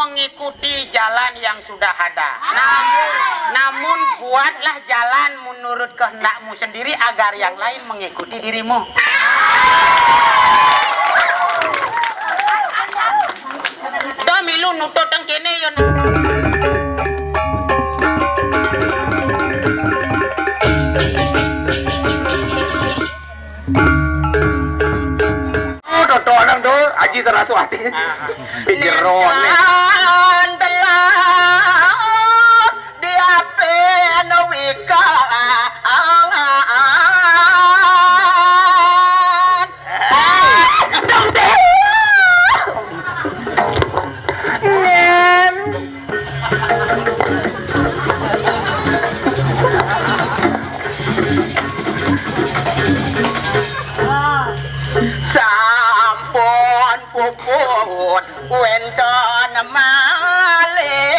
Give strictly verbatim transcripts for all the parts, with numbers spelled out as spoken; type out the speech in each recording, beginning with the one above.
Mengikuti jalan yang sudah ada. Namun, namun buatlah jalan menurut kehendakmu sendiri agar yang lain mengikuti dirimu. Dah milu nutut tang kene yo. Oh, dodolan to, Aji sarasu ati. Pinggir rone. Ndelan telas diape no wika. Dong deh. Ngen. Sampun puput wenten malih.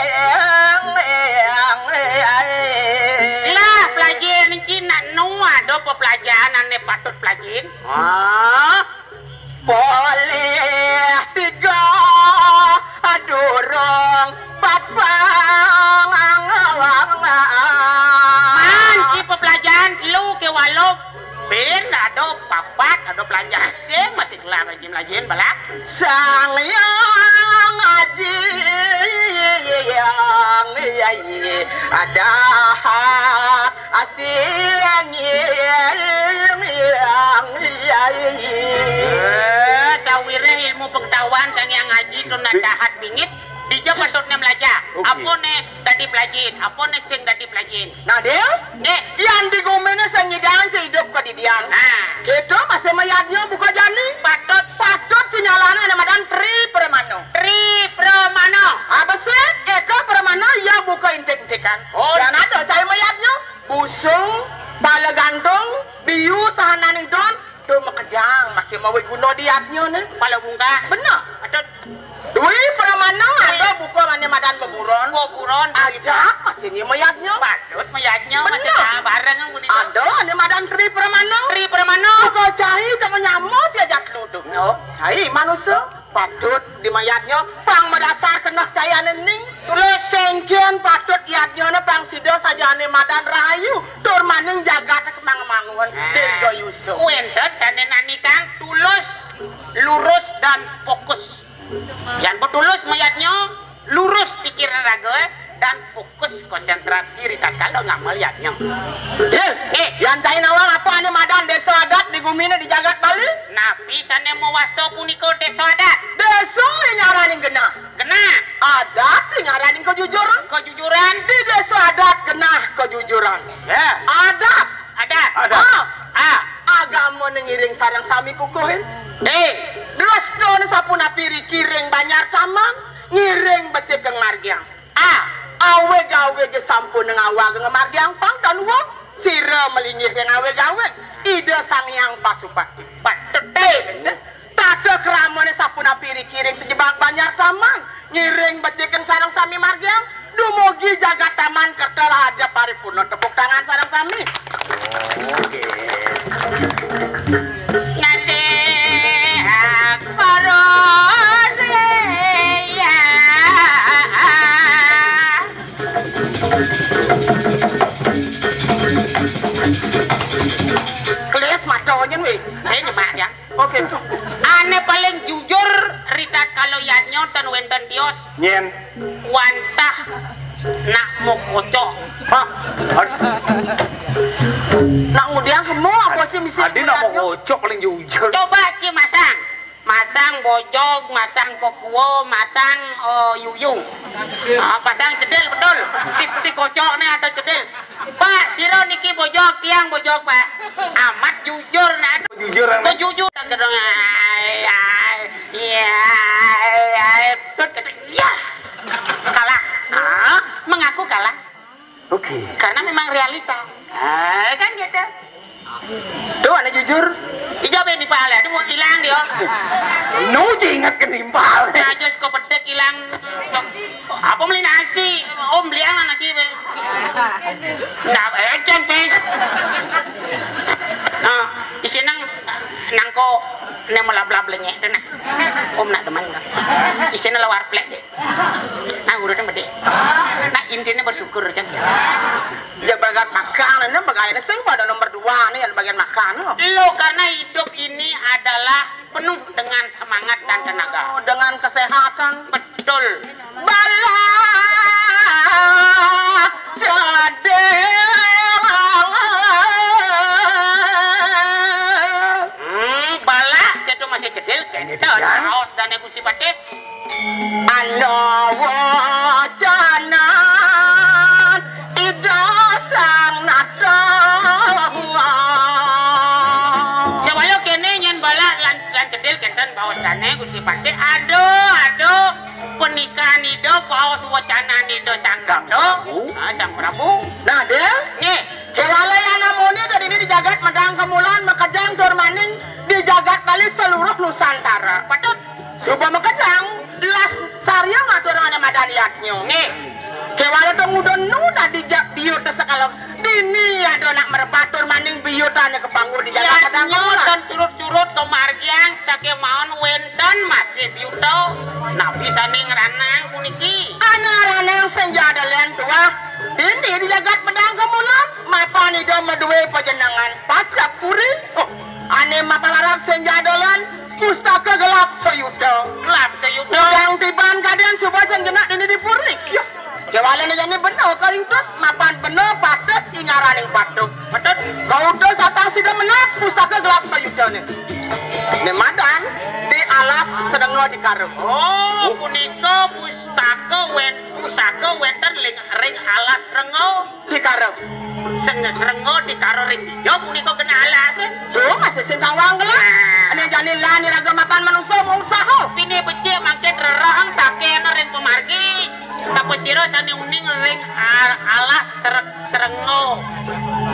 Lah, pelajin iki nak nu ada apa pelajaran ane patut pelajin? Hah? Polih tiga durung papang. Man, ki pepelajahan telu ke waluh. Bin ada papat, ada pelanjah sing masih kelar lagi melajin balak. Sang Hyang Aji yang ada asing. Eh, sawire ilmu pengetahuan Sang Hyang Aji tu nak dahat bingit, dija patutne melajah. Oke. Apa ne dadi pelajin? Apa ne sing dadi pelajin? Nah, Dil, nggih, yan di gumine sing nyidang sing idup kedidian. Nah. Kita masih mayadnya buka jani. Patut. Patut sinyalane ane madan Tri Pramana. Tri Pramana. Apa sih? Eka Pramana ya buka intik-intikan. Oh. Yan ada cai mayadnya. Busung, pala gantung, biu sahananing don, tu makejang masih mawi guna di yadnya ne. Pala bungkah. Bener. Patut. Dwi Pramana ada buka mane madan beburon. Beburon. Ajak masih ni mayadnya. Patut mayadnya masih bareng nguni. Ada ane madan Tri Pramana. Tri Pramana. Buka cai cak nyama cai ajak luduh. No. Cai manusia. Patut di mayadnya pang madasar keneh cai ane ning. Tulus. Sengken patut yadnya ne pang sida saja ane madan rahayu. Tur maning jagat kemang mangun. Nah. Dirga Yusuf. Wenten sane nani kang tulus, lurus dan fokus. Yan betulus mayadnya, lurus pikiran raga, dan fokus konsentrasi ritatkala ngamal yadnya. Dil, eh, yan cai nawang apa ane madan desa adat di gumine di jagat Bali? Napi sane mawasta punika desa adat? Desa nyaraning genah. Genah. Adat nyaraning kejujuran. Kejujuran. Di desa adat genah kejujuran. Ya. Adat. Adat. Adat. Ah. Ah. Agama ne ngiring sareng sami kukuhin. Eh. Drastane sapunapi ri kiring Banjar Taman, ngiring becik ing margiang. Ah. Awig-awige sampun ngawag ing margiang pang tan wong, sira malinggih ing awig-awig Ida Sang Hyang Pasupati. Patut. Eh, becik. Tata kramane sapunapi ri kiring sajebag Banjar Taman, ngiring becik ing sareng sami margiang, dumugi jagat Taman kerta raharja paripurna. Tepuk tangan sareng sami. Oke. Nate akbaros ya. Kelis mata nyen, weh. Eh, nyemak ya. Oke, tuh. Ane paling jujur ritatkala yadnya ten wenten tios. Nyen. Wantah nak mokocok. Hah? Ad- Nak ngudiang kemo apa ci misi? Adi nak mokocok paling jujur. Coba ci masang. Masang bojog, masang kokua, masang, oh, yuyung. Ah, pasang cedil, betul. Di, di kocok ne ada cedil. Pak, sira niki bojog, tiang bojog, Pak. Amat jujur, nah. Jujur, amat. Kok jujur? Gedong, ai, ai, iya, ai, ai. Tut kata, iya. Kalah. Ah, mengaku kalah. Oke. Karena memang realita. Ah, kan gitu. Tuh, ane jujur. Ija be nimpal ya, aduh, mau hilang dia. Nu ci inget ke nimpal. Nah, just kok pedek hilang. Apa beli nasi? Om beli apa nasi be? Nah, eh, jan, pes. Nah, di sini nang, nangko Né melablab lenyek deh nah. Om nak demen dah. Isinné lawar plek deh. Nah, urutnya bedé. Nah, intinya bersyukur kan. Ya, bagian makan, ini bagian sing pada nomor dua nih, yang bagian makan. Lo, karena hidup ini adalah penuh dengan semangat dan tenaga. Oh, dengan kesehatan. Betul. Bala cedil. Hmm, bala, kéto masih cedil, kéto. Baos dané Gusti Patih. Ana wacanan Ida Sang Nata. Sawaya kéné nyén bala lan, lan cedil kénten baos dané Gusti Patih. Aduh, aduh. Pernikahan Ida baos wacanan Ida Sang Sang Nata. Prabu. Ah, Sang Prabu. Nah, Dil. Nggih. Kéwala anak muni dadi di jagat Medang Kemulan makejang tur maning di jagat Bali seluruh Nusantara. Patut. Suba makejang, las sarya ngaturang ané madan yadnya. Nggih. Kéwala to ngudun nu dadi ja-, biyuta sekala. Dini ada nak merebat tur maning biyutané kapangguh di jagat Medang Kemulan. Yadnya tan surut-surut kamargiang sakémaon wénten masih biyuta napi sané ngranang puniki. Ané ngranang Senja Dolan tuah. Dini di jagat Medang Kemulan, mapan Ida madué pajenengan Pacak Puri. Oh, ané mapan arep Senja Dolan, pustaka gelap sayuta. Gelap sayuta. Udang tiban kadén suba sing jenak dini di puri. Ya. Kéwala né jani bena kariutus, mapan bena patut ingaraning patut. Patut. Kautus atas Ida menat pustaka gelap sayuta né. Né madan di alas srenga di kara. Oh, punika pustaka wén-, pusaka wénten ling-, ring alas srenga. Di kara. Seng-, srenga di kara ring dija punika genah alas, eh. Tuh, masih sing kawang gelap. Nah. Ané jani lan iraga mapan manungsa mau usaha. Pinih becik mangkin rereheng takéna ring pamargi. Sapasira sané uning ring al-, alas sre-, srenga.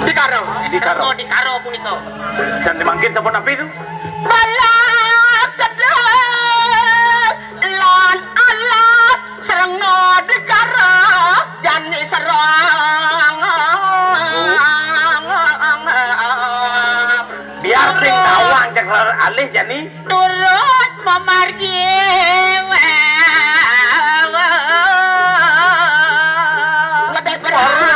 Di kara. Di kara. Srenga di kara punika. Sané mangkin sampun napi tu? Balak cedhak lan alas srenga di kara jani serang. Biar sing tawang cek alih jani. Terus memargi. Ngetek beras.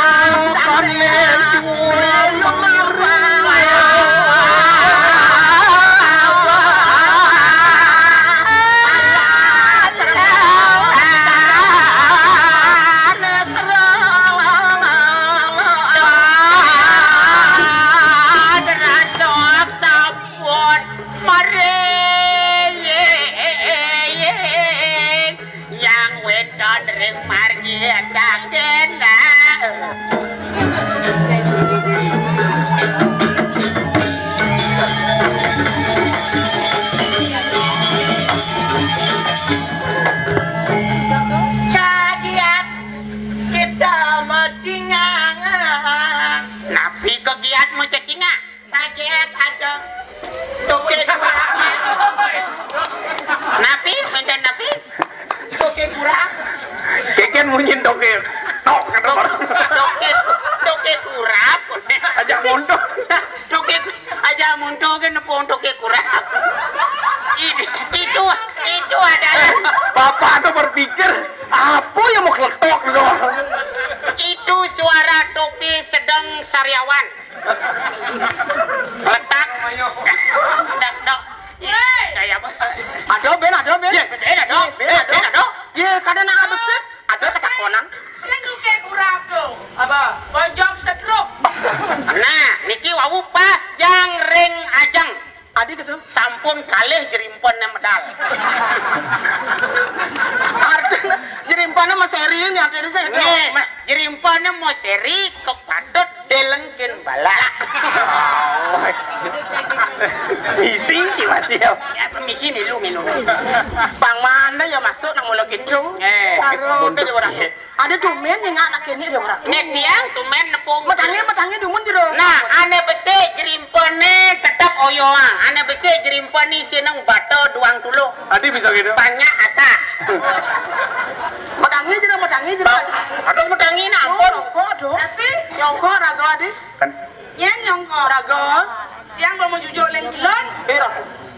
Pun maring yang wédon ring margi tang denah. Kagiat kita macingang. Napi kagiat macacingak? Kaget ada. Toke kurap. Napi? Wénten napi? Toke kurap. Kékén munyin toke. Tok, kata orang. Toke, toke kurap. Ajak montok. Toke, ajak montok kan nepung toke kurap. Ini, itu, itu adalah. Bapak tuh berpikir, apa yang mau keletok gitu? Itu suara toke sedang sariawan. Letak. Dok, dok. Yé. Kayak apa? Ada, Ben, ada, Ben. Yé, Ben, ada. Ben, ada. Ben, ada. Yé, kada nak besit. Ada ketakonan. Sing duké kurap tu. Apa? Pojok setruk. Nah, niki wau pas jang ring ajeng. Adi gitu. Sampun kalih jerimpené medal. Artinya jerimpené maseri nya, artinya saya gitu. Nggih, jerimpené maseri kok patut delengkin bala. Misi, Ci Mas, ya. Ya, permisi, milu, milu. Bang mana ya masuk nang mula gitu? Eh, karo mundur, tadi orang. Iya. Ada tumén nyengak nak kéné dia orang. Nek tiang tumén nepung. Matangé, matangé dumun jero. Nah, ané besik jerimpené tetep oyoang. Ané besik jerimpené sineng bata duang tuluh. Adi bisa gitu. Banyak asa. Matangé jero, matangé jero. Aduh, matangé nah ampun. Nyongko, aduh. Tapi nyongko raga adi. Kan. Nyén nyongko. Raga. Tiang mau jujuk leng gelon. Piro?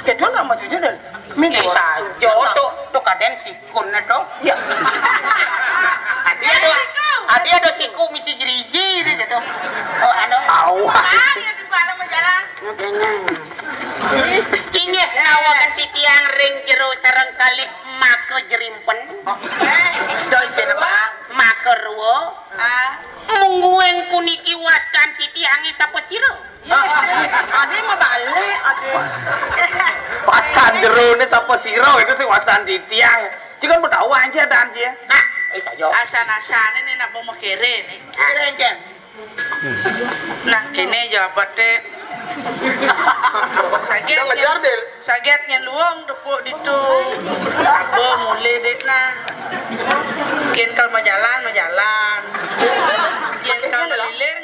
Jadon nama jujur dan. Min. Ih, sajo to, to kadén sikun to. Ya. Adi ado, adi ado siku misi jeriji deh to. Oh, anu. Awak. Ah, ya di malam jalan. Makanya. Cinggih awakan titiang ring jero sareng kalih maka jerimpen. Eh, doi sira, Bang. Maka rua. Ah. Mungguing puniki wastan titiangé sapa sira? Ya, adi mabalik, adi. Wastan jerone sapa sira itu sing wastan titiang. Cik kan mau tahu aja dan cie. Nah, eh saja. Asan-asane nih nak mau kere nih. Kere, Cen. Nah, kene jawabate. Saget ngejar, Del. Saget nyeluang tepuk ditu. Apa mulai dek nah. Yen kal majalan, majalan. Yen kal ngelilir,